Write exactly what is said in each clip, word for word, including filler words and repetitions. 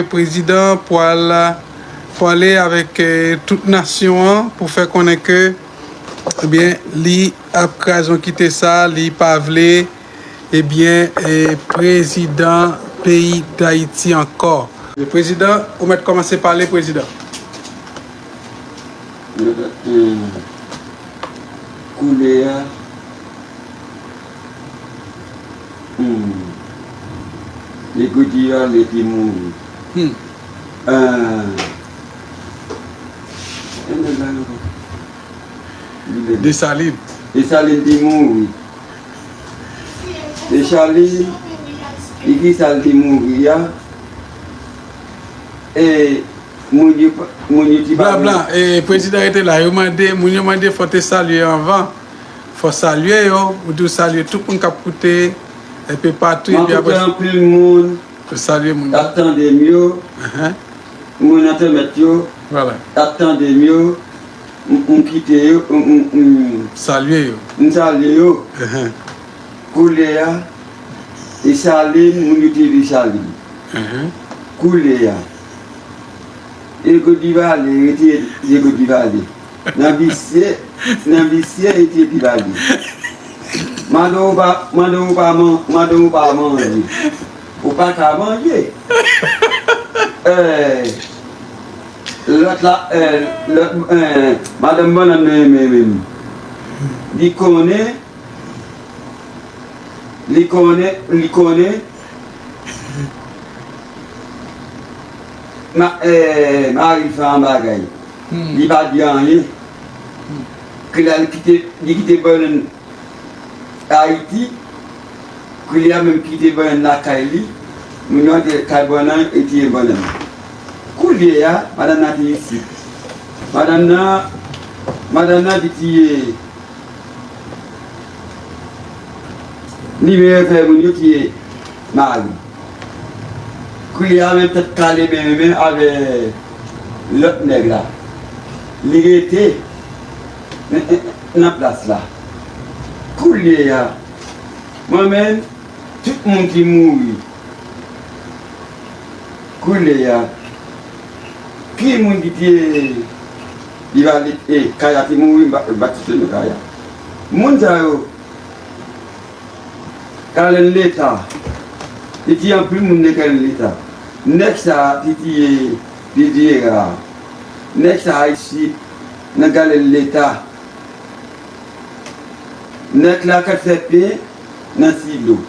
Prezidan pwal pwale avèk eh, tout nasyon an pou fè konnen ke ebyen li ap kraze yon kite sa, li pa vle ebyen eh, prezidan peyi Dayiti ankò. Prezidan, ou mèt kòmanse pale, prezidan. Koulè a. Hmm. Li kote yo ale te mouri. Hmm. Ah. Desalin. Desalin te mouri. Desalin, li ki sa l te mouri a? E Moun yo pa, moun yo ti pa. Blan, blan, e, prezidan rete la. Yo mande, moun yo mande fò te salye anvan. Fò salye yo, ou di w salye tout moun k ap koute, epi patou, epi apre. M ap koute anpil moun. Ou salye moun yo. K ap tande m yo. Moun entènèt yo. Vwala. K ap tande m yo. M, m kite yo. M, m, m. Salye yo. M salye yo. Koulè a, Desalin, moun yo te Desalin. Koulè a, Diego Duvalier, rete Diego Duvalier. Nan visye, nan visye, rete Duvalier. Mande w pa, mande w pa man, mande w pa manje. Ou pa ka manje. Eh, lòt la, eh, lòt, eh, madanm bannann nan renmen menm. Li konnen Li konnen, li konnen. Ma, eh, mari l fè yon bagay. Li pa di anyen. Koulye a li kite, li kite bannann Ayiti. Koulye a menm kite bannann lakay li. Moun yo antre kay bannann e tiye bannann. Koulye a, madanm nan te isit. Madanm nan, madanm nan te tiye Li menm fè moun yo tiye mari. Koulye a menm tèt kale menm menm avè lòt nèg la. Li rete nan plas la. Koulye a, mwen menm, tout moun ki mouri. Koulye a, ki moun ki te li va li, e, Kaya te mouri, m pa, m pa t site non Kaya. Moun sa yo, Galen Leta, li tiye anpil moun nan Galen Leta. Nèg sa a te tiye Riviera. Nèg sa a isit nan Galen Leta. Nèg la k ap fè pen nan silo.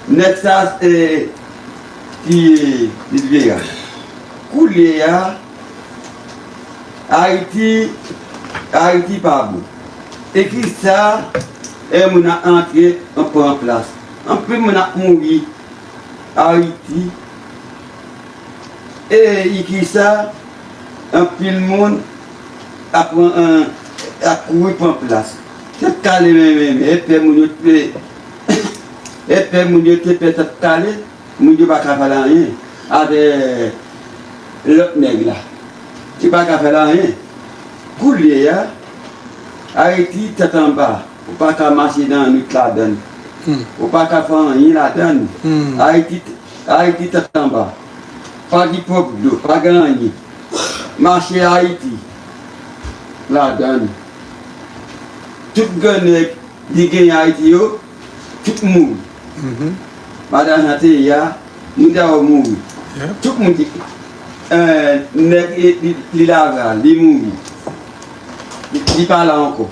Nèg sa a, e, tiye Riviera. Koulye a, Ayiti, Ayiti pa bon. E kisa e moun ap antre an pran plas? Anpil moun ap mouri Ayiti. E kisa anpil moun ap pran, ap kouri pran plas? Tèt kale menm, menm, e pè moun yo te, e pè moun yo te pè tèt kale. Moun yo pa ka fè l anyen avè lòt nèg la. Yo pa ka fè l anyen. Koulye a, Ayiti tèt anba. Ou pa ka mache nan nwit ladan l. Ou pa ka fè anyen ladan l. Ayiti, Ayiti tèt anba. Pa gen pwòp dlo, pa gen anyen. Mache Ayiti ladan l. Tout grann nèg li genyen Ayiti yo, tout mouri. Madan Jean te ye a, moun sa yo mouri. Tout moun ki, eh, nèg li, li, li lave a, li mouri. Li, li pa la ankò.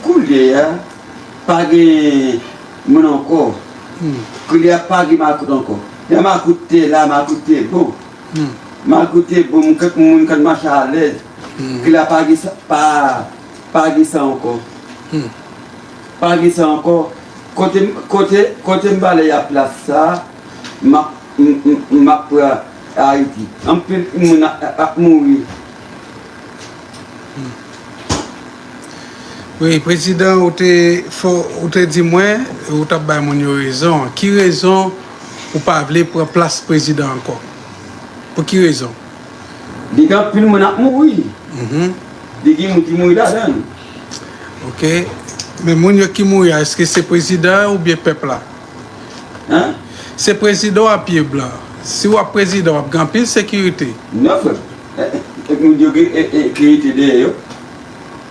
Koulye a, pa gen moun ankò. Koulye a, pa gen makout ankò. Lè makout te la, makout te bon. Makout te bon, moun k-, moun konn mache alèz. Koulye a, pa gen sa, pa, pa gen sa ankò. Pa gen sa ankò. Kote, kote, kote m pale a plas sa, m ap, m, m, m ap pran Ayiti. Anpil moun ap, ap mouri. Wi, prezidan, ou te, fò, ou te di mwen, ou t ap bay moun yo rezon. Ki rezon ou pa vle pran plas prezidan ankò? Pou ki rezon? Li gen anpil moun ap mouri. Li gen moun ki mouri ladan l. Ok. Men moun yo ki mouri a, èske se prezidan an oubyen pèp la? Hein? Se prezidan w a pye blan. Si w ap prezidan, w ap gen anpil sekirite. Non, frè. E, e, e, moun yo gen e, e, sekirite dèyè yo.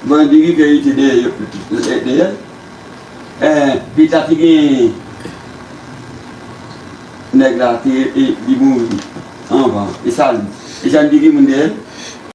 Bandi gen sekirite dèyè yo. Dèyè. E, pita te gen nèg la te, e, li mouri anvan. E sa li. E sa li te gen moun dèyè l.